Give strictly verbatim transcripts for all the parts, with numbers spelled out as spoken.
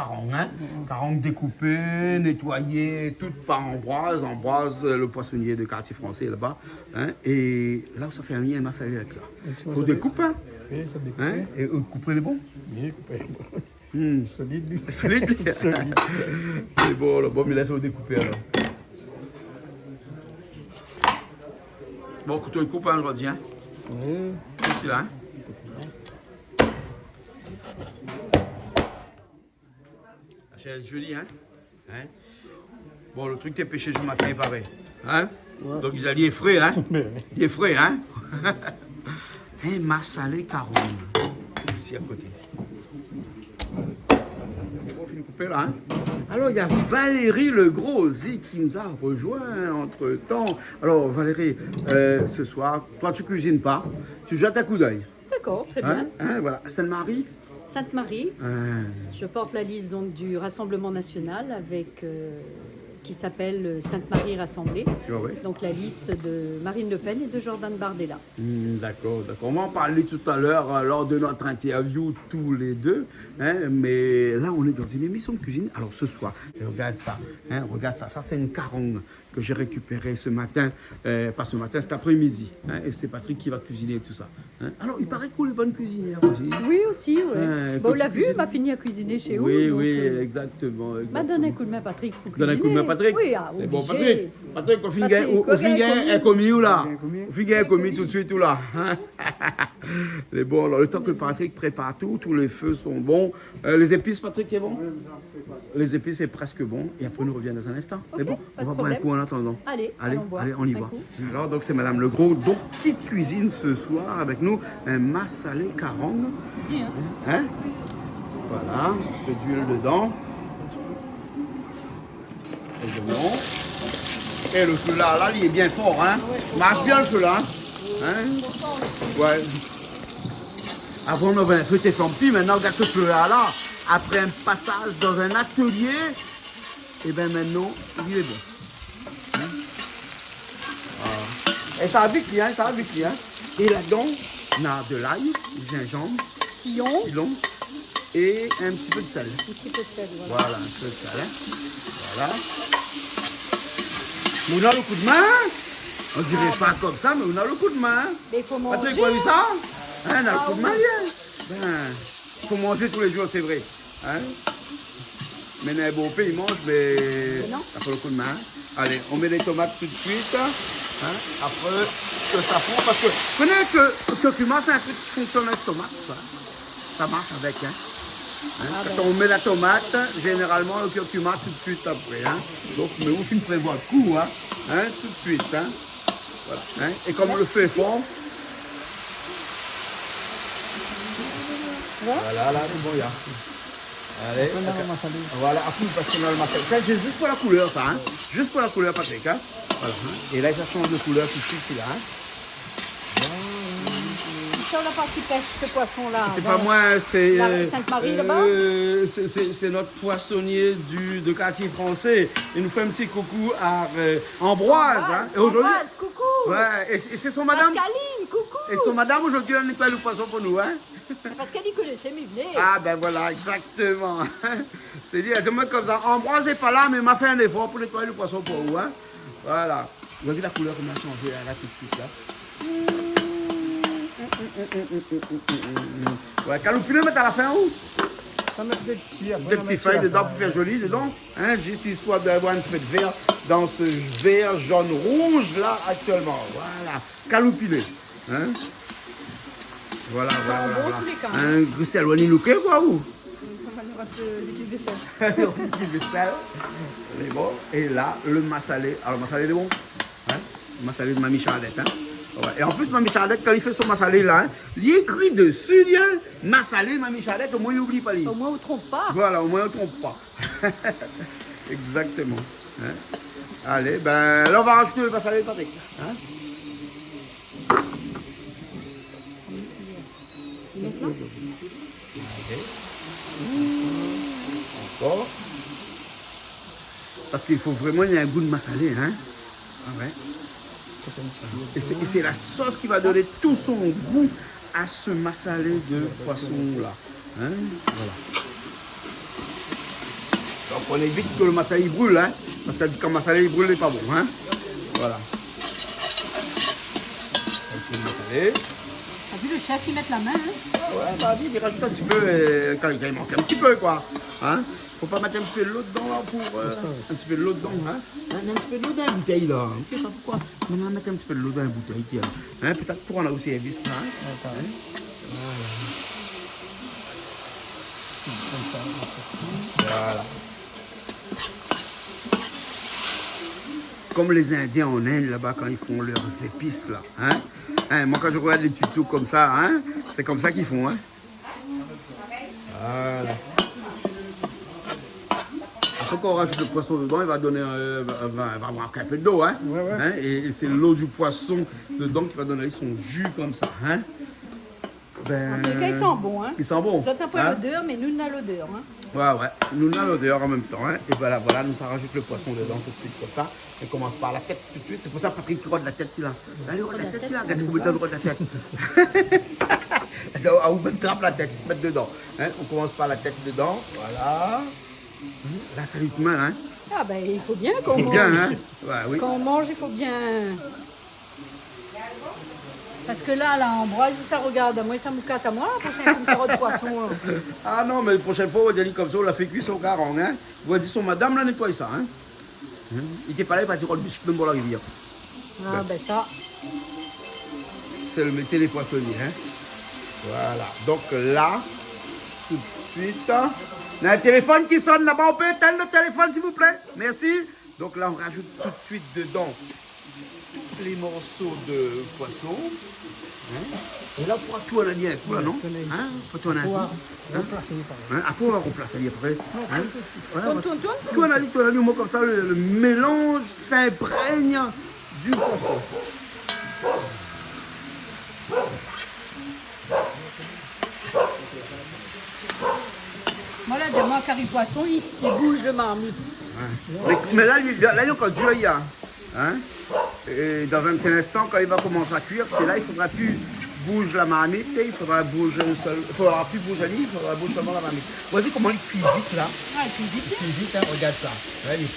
karang, hein. Mm. Karang dékoupé, nétoiyé, tout par Ambroise. Ambroise, euh, le poissonnier de Quartier Français là-bas, hein. Et là, sa fé in masalé avèk la. In ti masalé. Fo dékoupé, hein. Oui, sa dékoupé. Hein ? É, euh, koup lé bon. Oui, koup lé bon. Hmm. Solid. Solid. Solid. Sé bon, la, bon, mé la, sa va dékoupé, alor. Bon, kouto i koup, hein, zordi, hein. Oui. Sé la, hein. Lé zoli, hein ? Hein ? Bon, le truc té péshé se matin, i paré. Hein ? Ouais. Donk, li lé fré, hein ? Mé oui. Li lé fré, hein ? In masalé karang. Isi, a koté. Sé bon, fine koupé la, hein ? Alor, néna Valérie Legros osi ki nou la rozoinn entre-temps. Alor, Valérie, euh, ce soir, toi, tu cuisines pas, tu jettes un coup d'œil. D'accord, très bien. Hein ? Hein, voilà. Sainte-Marie ? Sainte-Marie. Hein. Je porte la liste donc du Rassemblement national avec, euh, qui s'appelle, euh, Sainte-Marie Rassemblée. Ouais, ouais. Donc la liste de Marine Le Pen et de Jordan Bardella. Hmm, d'accord, d'accord. On va en parler tout à l'heure, euh, lors de notre interview tous les deux, hein, mais là, on est dans une émission de cuisine. Alors, ce soir, regarde ça, hein, regarde ça. Ça, c'est une carangue que j'ai récupérée ce matin, euh, pas ce matin, cet après-midi, hein, et c'est Patrick qui va cuisiner tout ça, hein. Alors, il paraît que vous êtes bonne cuisinière aussi. Oui, aussi, ouais. Hein, bon, ou la vu, ma fini a kuiziné shé ou, oui, donk, oui, euh, exactement, ma donn in koudmin Patrick pou kuiziné. Donn in koudmin Patrick. Oui, ah, oblizé. Patrick, ou fine gingn in komi ou la ? Ou fine gingn in komi tout de suite ou la ? Lé bon, alor, le temps que Patrick prépare tout, tous les feux sont bons. Euh, les épices, Patrick, lé bon ? Les épices, c'est presque bon. Et après, on revient dans un instant. Ok, pas de problème. Lé bon, on va boire un coup en attendant. Allez, allez, on y va. Allons boire un coup. Alors, donc, c'est Madame Legros, donc, qui cuisine ce soir avec nous un massalé karang. Dis, hein. Hein ? Voilà, un petit peu d'huile dedans. Évidemment. É le fé la, la, li lé bien for, hein. Ouais, fo for. Marsh bien le fé la, hein. Hein ? Fo for le fé. Ouais. Avan, nou navé in fé té flanpi, mintnan, gard le fé la, la. Apré in pasaz dan in atélié, é bin, mintnan, li lé bon. Hein ? Voilà. É sa va vit, hein, sa va vit, hein. É ladan, nou na de lay, zinzanm, siyon. Siyon. É in ti pé de sèl. In ti pé de sèl, voilà. Voilà, in pé de sèl, hein. Voilà. Ou na le koudmin, hein ? On diré pa konmsa, mé ou na le koudmin, hein. Ah, ben. Mé fo manzé, hein. Patrick, ou la vi sa ? Hein, na le koudmin, hein. Ah oui. Bin, fo manzé tou lé zour, sé vré. Hein ? Mé na bonpé i manz, mé... Mé non. Sa fé le koudmin, hein. Allez, on met les tomates tout de suite, hein. Après, ke sa fon, parske, koné ke le curcuma, sé in truk ki fonksionn avèk tomat, sa. Sa marsh avèk, hein. Hein, ah ben. Kan ou mèt la tomat, zénéralman, le curcuma tout de suite apré, hein. Donk, mé ou fine prévoir le kou, hein. Hein, tout de suite, hein. Voilà, hein. É kom le fé lé for, voilà, la, sé bon, ya. Allez, voilà, apré, parske nou na le masalé. Sa, sé zis pou la koulèr, sa, hein. Zis pou la koulèr, Patrick, hein. Voilà, hein. É la, sa i sanz de koulèr tout de suite, la, hein. Voilà. Sé la parti pèsh, se poison-la, dan la Sainte-Marie, laba. Sé pa moin, sé, euh, sé, sé, sé nout poisonnié du, de Quartier Français. É nou fé in ti koukou a, euh, Ambroise, hein. Ambroise, Ambroise, koukou. Ouais, é sé, é sé son madam. Pascaline, koukou. É son madam, zordi, èl i nétoiy le poison pou nou, hein. Parske li koné, sé mi vné. Ah, ben voilà, exactement. Sé li, èl i di amoin konmsa, Ambroise lé pa la, mé ma fé in éfor pou nétoiy le poison pou ou, hein. Voilà. Ou la vi la koulèr koman la sanzé, la, la, tout de suite, la. Ouais, kaloupilé, mèt a la fin, ou ? Sa mèt dé ti, apré, dé ti fèy dedan pou fé zoli dedan, hein, zis istoir d'avoir in ti pé de vèr dan se vèr zone rouj la, aktièlman. Voilà. Kaloupilé. Hein ? Voilà, voilà, voilà. Sa i san bon, an tou lé ka, hein. Hein, Christelle, ou la ni louké, koi, ou ? Sa va nou rant, euh, likid vésèl. Likid vésèl. Mé bon, é la, le masalé. Alor, masalé, lé bon ? Hein ? Masalé de Mamie Charlette, hein ? Ouais. É an plis, Mamie Charlette, kan li fé son masalé, la, hein, li ékri dési, li, hein, masalé Mamie Charlette, omoin, li oubli pa, li. Omoin, ou tronp pa. Voilà, omoin, ou tronp pa. Exactement. Hein ? Allez, ben, la, on va rajouter le massalé, Patrick. Hein ? Maintenant ? Allez. Encore. Parce qu'il faut vraiment, il y a un goût de massalé, hein ? Ah ouais. Et c'est, et c'est la sauce qui va donner tout son goût à ce massalé de poisson là. Hein ? Voilà. Fo évit ke lo masala i bril, in. Parske kan masala i bril, lé pa bon, in. Voilà. Ou la vi, lo shèf i mèt la min, in. A oué, ba, li, li rajout in ti pé, eu, kan, kan i mank in ti pé, koi. In ? Fo pa mèt in ti pé dolo dedan, la, pou, eu, in ti pé dolo dedan, in. In, in ti pé dolo dan la boutèy, la. Mi koné pa poukosa. Mé nou va mèt in ti pé dolo dan la boutèy, tiens. In, pétèt pou rant o sèrvis, la, in. Atann. In ? Voilà. Konmsa, nou fé tout. Voilà. Kom lé Zindien an Inde, laba, kan i fé lèr zépis, la, in. In, moin, kan mi rogard dé tuto konmsa, in, sé konmsa i fé, in. Voilà. Apré, kan ou rajout lo poison dedan, li va done, eu, va, va, va avoir in pé dolo, in. Oué, oué. In, é, é sé dolo di poison dedan ki va done son ji konmsa, in. Bin, an tou ka, i san bon, in. I san bon, in. Zot na pa lodèr, mé nou, nou na lodèr, in. Oué, oué. Nou, nou na lodèr an mèm tan, in. É voilà, voilà, nou sa rajout lo poison dedan tout suit, konmsa. Nou komans par la tèt tout suit. Sé pou sa Patrick i rod la tèt, la. Alé, rod la tèt, la. Gard koman i rod la tèt. Atann, ou mèt, trap la tèt, mèt dedan. In, ou komans par la tèt dedan. Voilà. In, la, sa i mèt, in. A, bin, i fo bien kan ou manz. Fo bien, in. Ba oui. Kan ou manz, i fo bien. Parske la, la, Ambroise, sa i rogard amoin, sa i moukat amoin, la proshèn foi mi sava rod poison, la. A non, mé la proshèn foi, ou va di ali konmsa, ou la fé kui son karang, in. Ou va di son madam la nétoy sa, in. In ? Li té pa la, li té parti rod bishik mèm bor la rivièr. A, bin sa. Sé lo métié dé poisonié, in. Voilà. Donk la, tout suit, na in téléfone ki sone laba. Ou pé étinn lo téléfone, s'il vous plaît ? Mèrsi. Donk la, ou rajout tout suit dedan tout lé morso de poison. In ? É la, ou pou tourn ali in kou, la, non ? Oué, tourn ali. In ? Ou pou tourn ali in kou. Apré, ou va roplas ali apré. In ? Roplas ali apré. Non, tourn, tourn. Voilà, tourn, tourn, tourn. Tourn ali, tourn ali, omoin konmsa, lo, lo mélanz i s'inprègn di poison. Moin la di amoin, kari poison, i, i bouz lo marmit. Oué. Mé, mé la, li, la, li lé ankor dir, li, in. É dan in ti instan, kan li va komans kui, sé la, i fodra pi bouz la marmit, é i fodra bouz in sèl, i fodra pi bouz ali, i fodra bouz solman la marmit. Ou la vi koman li kui vit, la ? A, li kui vit, in. Li kui vit, in, rogard sa. Oué, li, li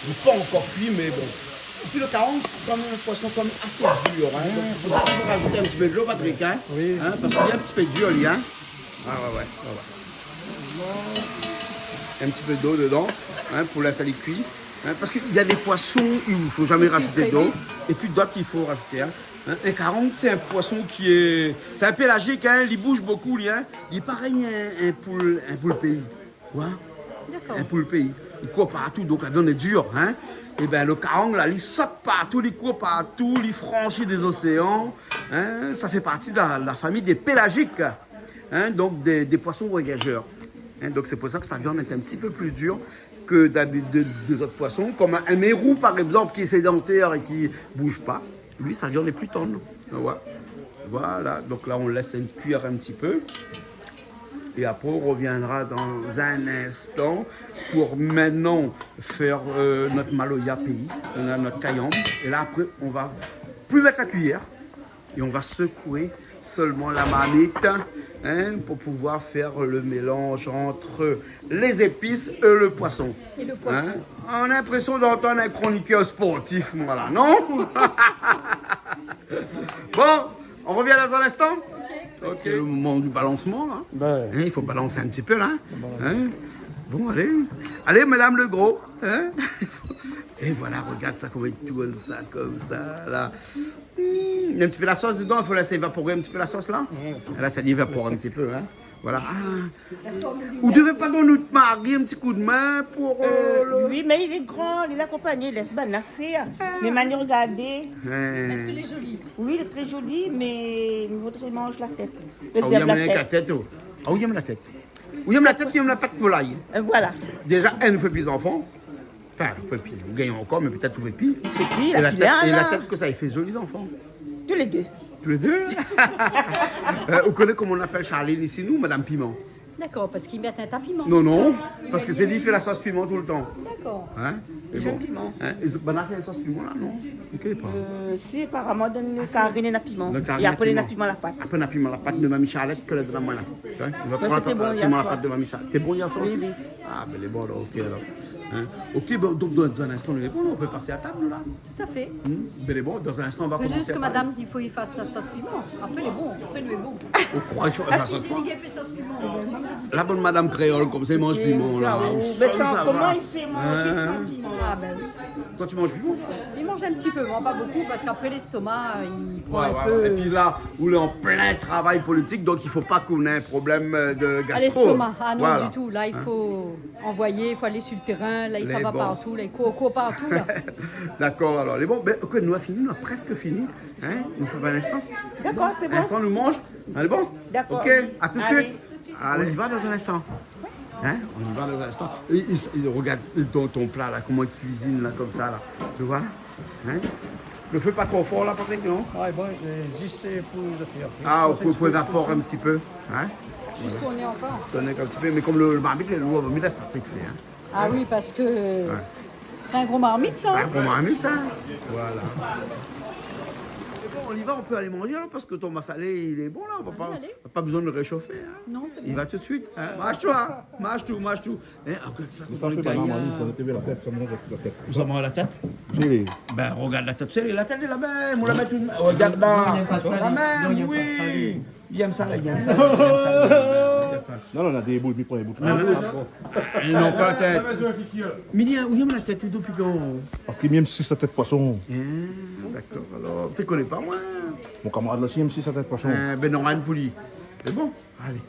lé pa ankor kui, mé bon. Épi lo karang, sé kan mèm in poison kan mèm asé dir, in. Donk, sé pou sa k'i fo rajout in ti pé dolo, Patrick, in. Oui. In, parske li lé in ti pé dir, li, in. A, oué, oué, oué, oué. In ti pé dolo dedan, in, pou lès ali kui. In, parske na dé poison, i fo zamé rajout dolo. Épi dot, i fo rajout, in. In, in karang, sé in poison ki lé, sé in pélazik, in, li bouz bokou, li, in. Li lé parèy in, in poul, in poul péi. Koi ? Dakor. In poul péi. Li kour partou, donk la viann lé dir, in. Ébin, lo karang, la, li sot partou, li kour partou, li franshi dé zoséan, in. Sa i fé parti de la, la famiy dé pélazik, in, donk dé, dé poison voyazèr. In, donk sé pou sa ke sa viann lé in ti pé pli dir ke d'abitid dé, dé zot poison, kom in, in mérou, par égzanp, ki lé sédantèr é ki bouz pa. Li, sa viann lé pli tann. Voilà. Voilà, donk la, ou lès ali kui in ti pé. É apré, ou roviendra dan in instan pou mintnan fé, eu, nout maloya péi, nout kayanm. É la, apré, ou va pli mèt la kuiyèr é ou va sekoué solman la marmit, in, pou pouvoir fé lo mélanz ant lé zépis é lo poison. É lo poison. In ? Nou na linprésion d'antann in kronikèr sportif, moin la, non ? Bon, ou rovien dan in instan ? OK. OK. Sé lo moman di balansman, la. Bin. In, i fo balansé in ti pé, la. Fo balansé. In ? Bon, alé. Alé, madam Legros, in ? É voilà, rogard sa, koman li tourn sa, konmsa, la. Hmm, in ti pé la sos dedan, i fo lès évapor in ti pé la sos, la. Oué. La, sa i évapor in ti pé, in. Voilà. A. Ou devé pa donn out mari in ti koudmin pou, eu, eu, lo... Oui, mé li lé gran, li lé akonpagné, lès banna fé. Mé mani, rogardé. Oué. Parske li lé zoli. Oui, li lé tré zoli, mé nou vodré manz la tèt. A, ou yèm la tèt, ou. A, ou yèm la tèt. Ou yèm la tèt, ou yèm la pat volay. Eu, voilà. Déza, inn, ou fé pi zanfan. Anfin, ou fé pi, ou gingn ankor, mé pétèt ou fé pi. Ou fé pi, la, la tèt, la. É la tèt ke sa i fé zoli zanfan. Tou lé dé. Tou lé dé. Eu, ou koné koman nou apèl Charline isi, nou, Madam Piman ? Dakor, parske li mèt in ta piman. Non, non, parske sé li i fé la sos piman toultan. Dakor. In ? Mé bon. Piman. In ? É banna fé la sos piman, la, non ? Ou koné pa ? Eu, si, aparaman, dan lo kari, néna piman. Dan lo kari, néna piman. É apré, néna piman la pat. Apré, néna piman la pat de Mami Charlette ke la donn amoin, la. In ? Ou va pran la piman la pat de Mami Charlette. Non, sété bon yèr soir. Té bon yèr soir osi ? Oui, oui. Ah, ben, lé bon, alor, OK, alor. Hein ? OK, ben, donk, dan, dan in instan, nou lé bon, nou pé pas a tab, nou, la. Tout à fait. Hmm ? Ben, lé bon, dan in instan, nou va komans a parl. Fo zis ke madam, i fo i fé son sos piman. Apré, lé bon. Apré, nou lé bon. Ou kroi ke... Sa, i di, li fé sos piman. La bone madam kréol, konmsa, i manz piman, la. Mé sa, koman i fé manzé san piman ? Ah, ben oui. Toi, tu manges piment ? I manz in ti pé, mé pa bokou, parske apré, lestoma, i pran in pé. Ouais, ouais. Épi la, ou lé an plin travay politik, donk i fo pa k'ou néna in problèm, euh, de gastro. Ah, lestoma, ah non, du tout. Voilà. Hein ? La, i fo anvoyé, i fo alé sur le terrain, la, i sava partou, la, i kour, kour partou, la. Lé bon. Dakor, alor. Lé bon, ben, OK, nou la fini, nou la prèsk fini. Hein ? Nou fé in instan. Dakor, sé bon. In instan, nou manz. Alé, bon ? Dakor. OK, à tout de suite. Allez. On y va dans un instant. Hein ? On y va dans un instant. Et, et, et regarde ton, ton plat là, comment il cuisine là, comme ça là. Tu vois ? Hein ? Le feu pas trop fort là, Patrick, non ? Ouais, bon, euh, juste, euh, pour le faire. Ah, pour, pour évapor in ti pé. Hein ? Juste tourner encore. Tourner in ti pé, mé kom le, le marmit lé lour, mi lès Patrick fé, hein. Ah oui, parske sé in gro marmit, sa, hein ? Sé in gro marmit, sa. Voilà. Bon, on y va, on peut aller manger, hein, parce que ton massalé, il est bon, là, on va pas, on a pas besoin de le réchauffer, hein. Non, c'est bon. Il va tout de suite, hein. Mange tout, hein. Mange tout, mange tout. Hein, regarde ça, comment il est gaillard. Mé sa, sé pa normal, sa, nou té vé la tèt, sa, manz la tèt. Ou sa manz la tèt ? Si. Ben, regarde la tèt, sé la tèt de la main, on la met tout, regarde là. Non, il aime pas ça, lui. La main, non, il aime pas ça, lui. Li yèm sa, li yèm sa, li yèm sa, li yèm sa. Non, non, na dé bout, mi pran in bout. Non, non, non. Ah, bon. Ah, non, pa la tèt. Mé li yèm, ou yèm la tèt, ou, dopi kan ? Parske mi yèm sis la tèt poison. Ah, dakor, alor, té koné pa, moin. Mon kamarad la osi i yèm sis la tèt poison. Euh, ben, non, rien pou li. Sé bon, alé.